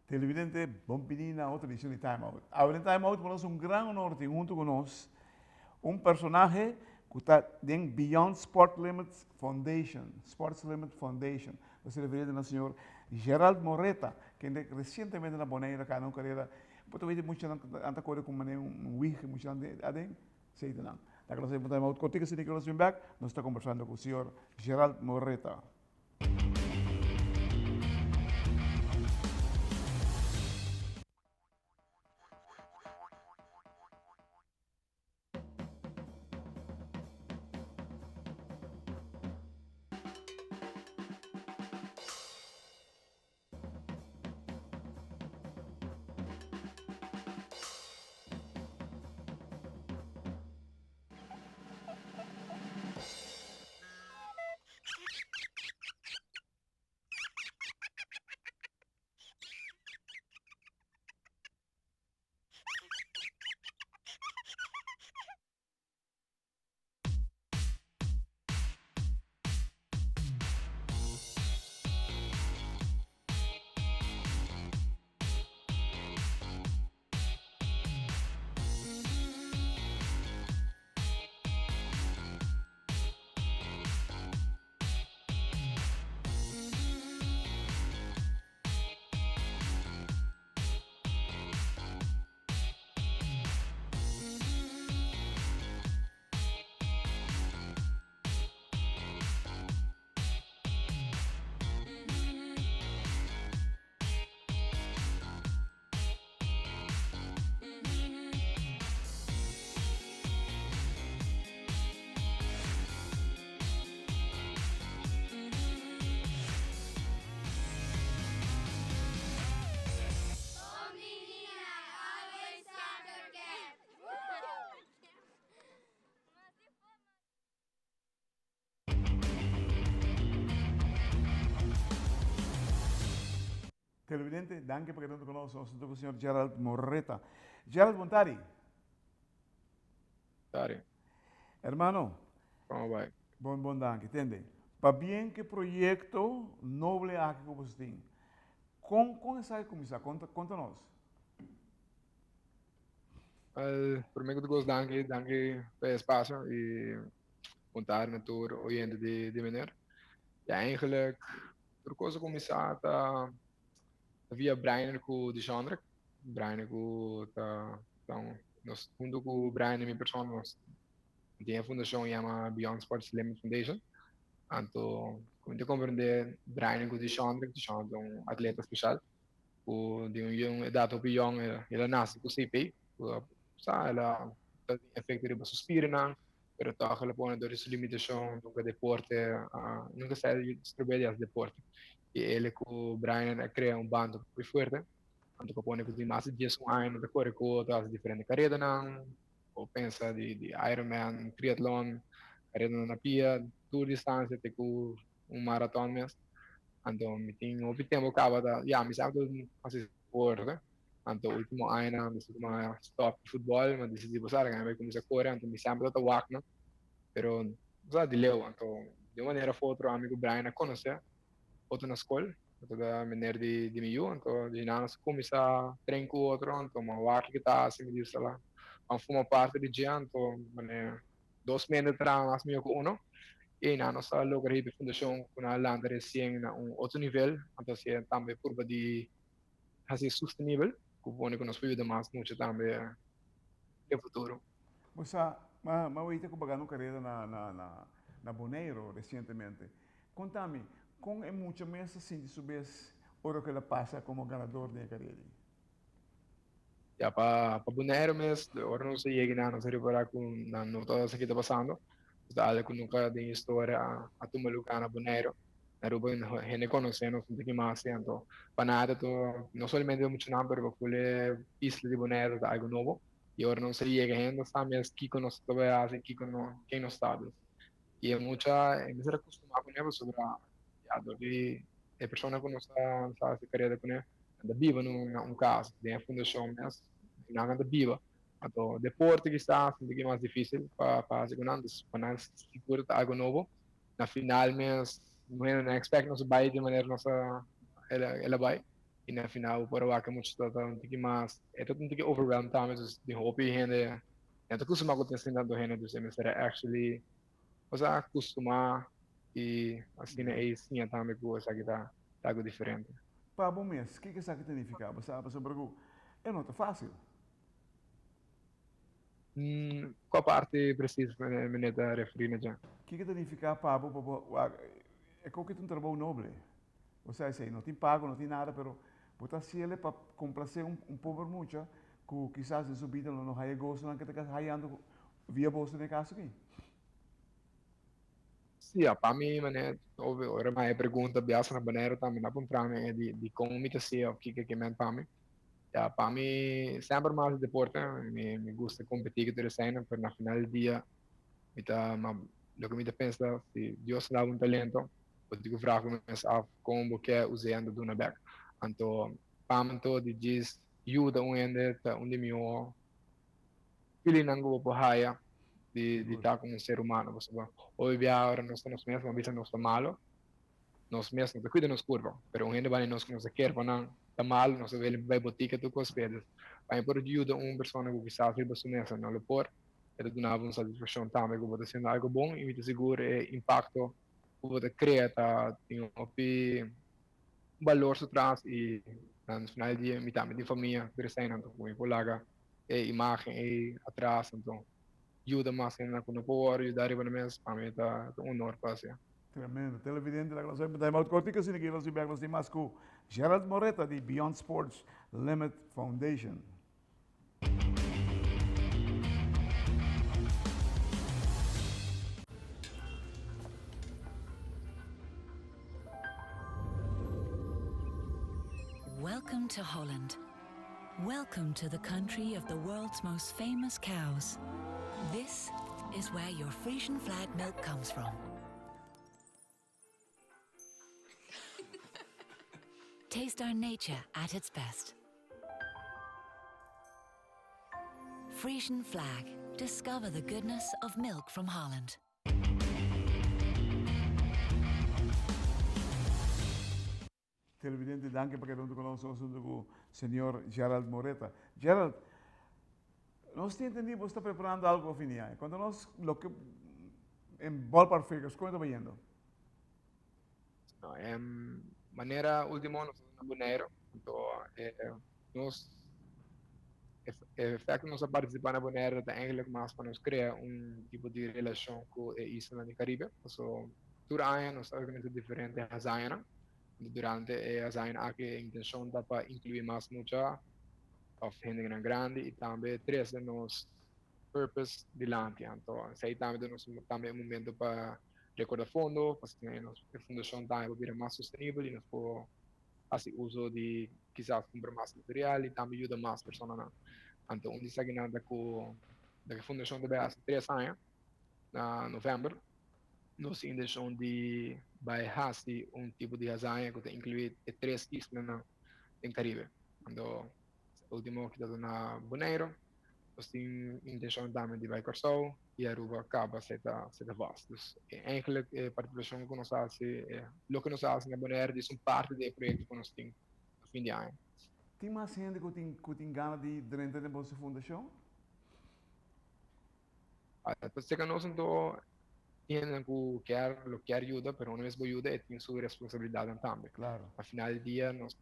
Televidente, bon bini na otro edicion di Time Out. Awe den Time Out pa nos un gran honor tin hunto cu nos un personahe cu ta den Beyond Sport Limits Foundation, Sports Limit Foundation. Nos ta referiendo na señor Gerald Moreta, kende recientemente na Bonaire a cana un carera. Bo ta wete muchanan nan ta core cu manera un wig, muchanan den aden, esey ta nan. Laga nos haya un Time Out cortico asina cu nos bin bek, nos ta conversando cu señor Gerald Moreta. Televidente, danki pa keda hunto ku nos. Nos ta ku señor Gerald Moreta. Gerald, bon tardi. Tardi. Hermano. Komo bai? Bon, bon danki. Tende, pabien ku e proyekto noble aki ku boso tin. Kon, kon esaki kuminsá? Konta, konta nos. Al, promé ku tur kos danki, danki pa e espasio i bon tardi na tur oyente di, di meneer. Ja, eigenlijk Tur kos a kuminsá ta via Breiner ku Dishondrick. Breiner ku ta ta un nos huntu ku Breiner mi persona nos tin e fundashon yama Beyond Sports Limit Foundation. Anto ku mi ta komprendé Breiner ku Dishondrick, Dishondrick ta un atleta speshal ku di un edat hopi yòn el a nase ku CP ku sa el a ta tin efekto riba su spirinan. Pero tòg el a pone dor di su limitashon nunka deporte nunka sa strob'é di hasi deporte. I el ku Brian a krea un band hopi fuerte. Anto ku a pone ku tin mas di 11 aña nan ta kore ku otro, hasi diferente karedanan. Bo pensa di di Ironman, triatlon, karedanan na pia, tur distansia te ku un maraton mes. Anto mi tin hopi tempu kaba ta, ya mi sa ku ta hasi deporte. Anto ultimo añanan despues ku mi a stop ku futbòl mi a disidí bo sa mi a bai kuminsá kore anto mi semper ta wak nan pero bo sa di leu anto di un manera of otro ami ku Brian a konosé otro na skol anto ta meneer di di mi yu anto di nan nos a kuminsá train ku otro anto mi a wak kiko ta hasi mi di sala a forma parti di dje anto manera dos mente traha mas mihó ku uno i nan nos a logra hiba e fundashon ku nan a lanta resien na un otro nivel anto asina tambe purba di hasi sostenibel ku pone ku nos por yuda mas mucha tambe den futuro. Bo sa, ma ma weta ku bo a gana un karera na na na na Boneiru resientemente. Konta mi, kon e mucha mes ta sinti su bes ora ku el a pasa komo ganador den e karera ei? Ya, pa pa Boneiru mes, ora nos a yega einan nos a ripará ku nan no ta sa ke ta pasando. Ta algu ku nunka den historia a tuma lugá na Boneiru. Na Aruba hende konosé nos un tiki mas i anto pa nada ta no solamente pa muchanan pero pa ful e isla di Boneiru ta algu nobo i ora nos a yega hende sa mes kiko nos ta bai hasi kiko no ken nos ta dus i e mucha e mester a kustumá kuné pasobra ya dor di e persona ku nos ta hasi kareda kuné nan ta biba na un kas den e fundashon mes nan ta biba. Anto deporte kisas un tiki mas dificil pa pa haci cu nan, dus pa nan sigur ta algo nobo. Na final mes no hende no expect nos a bay di manera nos a el a bay. I na final bo por a wak e mucha ta un tiki mas, e ta un tiki overwhelmed tambe, dus tin hopi hende no ta kustumá ku tin asina tantu hende, dus e mester a actually osea kustumá i asina ei siña tambe ku esaki ta algu diferente. Pa bo mes, kiko esaki ta nifiká? Bo sa pasobra ku e no ta fásil. Kua parti presis meneer ta referí na dje? Kiko ta nifiká pa bo pa bo wak e koki ta un trabou noble. Bo sa esei, no tin pago, no tin nada, pero bo ta hasiel pa komplasé un pober mucha ku kisas den su bida lo no haya e gosonan ke ta hayando via boso den e kaso aki. Sí, pa mi manera, obvio, ora mi a pregunta biasa na Boneiru tambe nan a puntra mi di dikon mi ta hasié òf kiko ke men pa mi. Ya, pa mi semper mas deporte, mi gusta kompetí ku tur eseinan, pero na final di dia mi ta, loke mi ta pensa, si Dios a daba un talento, bo tin ku vraag bo mes af kon bo ke us'é anto duna bèk. Anto pa mi anto di djis yuda un hende ta un di mihó feelingnan ku bo por haya di di ta komo un ser humano pasobra hopi biaha ora nos ta nos mes nos bisa nos ta malo nos mes no ta kuida nos kurpa pero un hende banda di nos ku nos ta kier pa nan ta malo nos ta wele bai botika tur kos p'e dus pa mi por yuda un persona ku kisas riba su mesa no lo por e ta duna bo un satisfakshon tambe ku bo ta hasiendo algu bon i mi ta sigur e impakto ku bo ta krea ta tin hopi balor su tras i na final di dia mi tambe tin famia tur eseinan ku mi por laga e imagen ei atras anto yuda mas hendenan ku no por wòrdu yuda riba nan mes pa mi ta un honor pa hasi. Tremendo. Televidente la nos time out kortiko asina ki nos tin bek nos tin mas ku Gerald Moreta di Beyond Sports Limit Foundation. Welcome to Holland. Welcome to the country of the world's most famous cows. This is where your Frisian flag milk comes from. Taste our nature at its best. Frisian flag. Discover the goodness of milk from Holland. Televidente danki pa keda huntu ku nos nos huntu ku señor Gerald Moreta. Gerald, nos tin entendí bo sta preparando algo pa fin di aña. Konta nos loke en ballpark figures kon e ta bayendo? No, em manera ultimo nos na Bonaire, anto nos e efecto nos a participa na Bonaire ta eigenlijk mas pa nos crea un tipo di relacion cu e islanan di Caribe. Paso tur aña nos ta organisa diferente hazañanan. Durante e hazañanan aki e intencion ta pa inclui mas mucha of hendenan grandi y tambe trece nos purpose dilanti. Anto esey tambe ta nos tambe un momento pa recorda fondo, pa asina nos e fundacion tambe por bira mas sostenibel y nos por hasi uso di kisas kumpra mas material i tambe yuda mas personanan. Anto un di esakinan ta ku ta ku e fundashon ta bai hasi tres aña na novèmber. Nos tin intenshon di bai hasi un tipo di hazaña ku ta inkluí e tres islanan den Karibe. Anto ultimo ki ta na Boneiru. Nos tin intenshon tambe di bai Kòrsou i Aruba kaba si ta si ta vast. Dus eigenlijk e partisipashon ku nos hasi, loke nos hasi na Bonaire dis un parti di e proyekto ku nos tin na fin di aña. Tin mas hende ku tin ku tin gana di drenta den boso fundashon? Pasobra nos anto tin hendenan ku kier lo kier yuda pero una bes bo yuda e tin su responsabilidatnan tambe. Claro. Na final di dia nos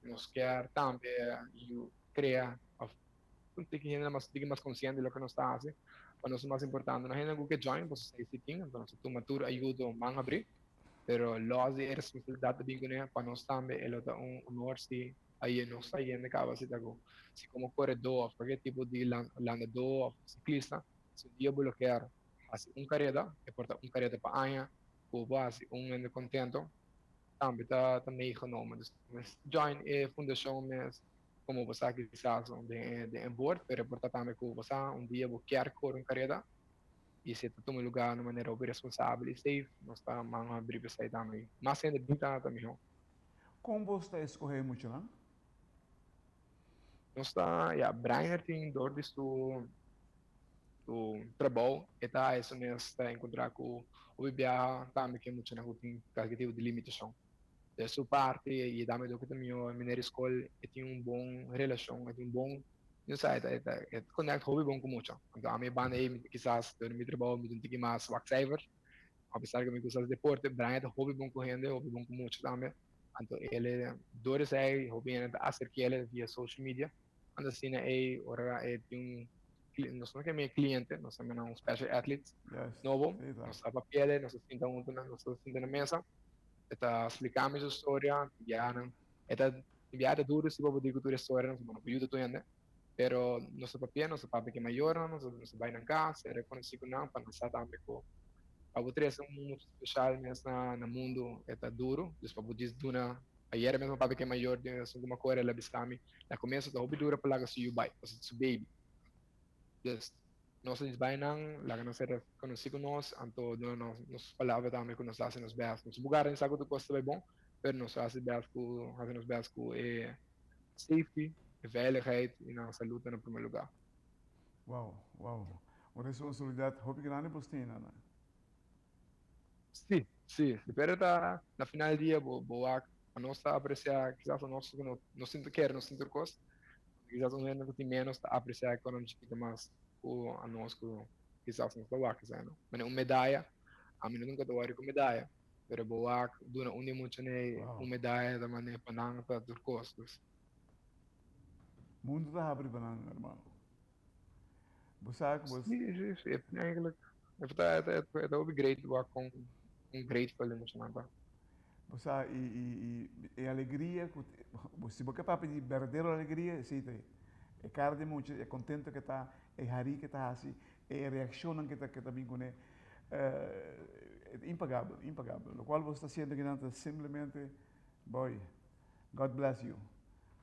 nos kier tambe krea òf Un tiki hende mas tiki mas konsiente di loke nos ta hasi. Pa nos mas importante no hende ku ke join, pasobra esei si tin, anto nos ta tuma tur ayudo man habrí. Pero lòs di e responsabilidat ta bin kuné, pa nos tambe e lo ta un honor si aye nos ta yende kaba si ta ku si komo koredó òf kualke tipo di landadó òf siklista, si un dia bo lo kier hasi un kareda, e por ta un kareda pa aña, ku bo hasi un hende kontento tambe ta meegenomen. Dus join e fundashon mes. Como bo sa kisas den e board, pero e por ta tambe cu bo sa un dia bo kier core un careda y si e ta tuma lugar na un manera hopi responsabel y safe, nos ta man habri pa esey tambe. Mas hende bin ta ta miho. Con bo ta escoge e muchanan? Nos ta, ya, Breiner tin door di su su trabou e ta haya su mes ta encontra cu hopi biaha tambe cu e muchanan cu tin cualkier tipo di limitacion. De su parti i tambe dor ku ta mihó meneer di skol e tin un bon relashon, e tin un bon, no sa, e ta e connect hopi bon ku mucha. Anto ami e banda ei kisas dor di mi trabou mi ta un tiki mas wak cijfer, apesar ku mi gusta hasi deporte, Brian ta hopi bon ku hende, hopi bon ku mucha tambe. Anto el e dor esei hopi hende ta aserk'el via social media. Anto asina ei ora e tin un nos no ke mi cliente, nos ta mena un special athlete nobo, nos ta papiele, nos ta sinta hunto, nos ta sinta na mesa, e ta splica mi su storia, biahanan, e ta biaha ta duro si bo por di cu tur e storia, nos no por yuda tur hende, pero nos ta papia, nos ta papia cu e mayornan, nos ta bay nan cas, e reconoci cu nan pa nan sa tambe cu pa bo trece un mucha special mes na mundo e ta duro, dus pa bo djis duna. Ayera mesmo papia ku e mayor di esun ku mi a kore el a bisa mi, na komienso ta hopi dura pa laga su yu bai, pasobra ta su baby. Dus nos a dis bai nan, laga nan ser konosí ku nos, anto duna nos nos palabra tambe ku nos ta hasi nos bèst. Nos por garantisá ku tur kos ta bai bon, pero nos ta hasi bèst ku hasi nos bèst ku e safety, e veiligheid i nan salud ta na promé lugá. Wow, wow. Un responsabilidat hopi grandi bo tin, Ana. Sí, sí, sí, pero ta na final dia bo bo wak a nos ta aprecia kisas a nos ku no no sinti kere no sinti tur kos kisas un hende ku tin menos ta aprecia e konan chikito mas ku a nos ku kisas nos ta wak esei no manera un medaya ami no nunka ta wòri ku medaya pero bo wak duna un di mucha nei un medaya ta manera pa nan ta tur kos dus. Mundu ta habri pa nan hermano. Bo sa ku bo. Sí, sí, sí. Eigenlijk, het ta, het, het, het hopi great wak kon kon grateful emocional ta. Bo sa i i i e alegria ku bo si bo ke papia di berdadero alegria esei ta e. E kara di mucha, e kontento ke ta, e hari ke ta hasi, e reakshonnan ke ta ke ta bin kuné, e ta impagabel, impagabel. Lokual bo sta hasiendo akinan ta simplemente boy. God bless you.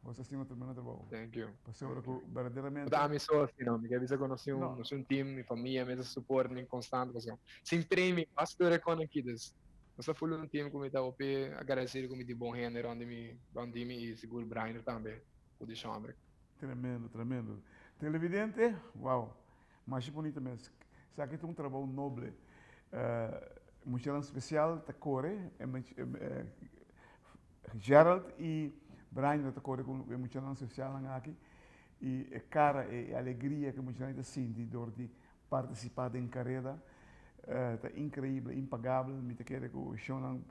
Bo ta haciendo tremendo trabou. Thank you. Pasobra cu verdaderamente. No ta ami so asina, mi ke bisa cu nos tin un, nos tin un team, mi famia mi ta support mi constant pasobra sin premio basta tur e con aki dus nos ta full un team cu mi ta hopi agradecido cu mi tin bon hende rond di mi, rond di mi y sigur Brian tambe cu di Shondrick. Tremendo, tremendo. Televidente, wow, masha bunita mes. Esaki ta un trabou noble. Muchanan special ta core, Gerald y Brian ta core cu e muchanan specialnan aki y e cara, e alegria cu e muchanan ta sinti door di participa den careda ta increibel, impagabel. Mi ta kere cu shownan,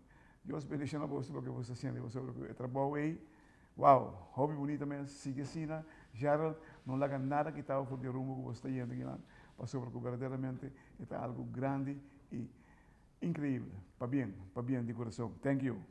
Dios bendiciona boso loke boso ta haciendo y boso loke e trabou ey. Wow, hopi bunita mes, sigui asina. Gerald, no laga nada kita bo for di e rumbo cu boso ta yendo akinan, pasobra cu berdaderamente e ta algo grandi y increibel. Pabien, pabien di curason. Thank you.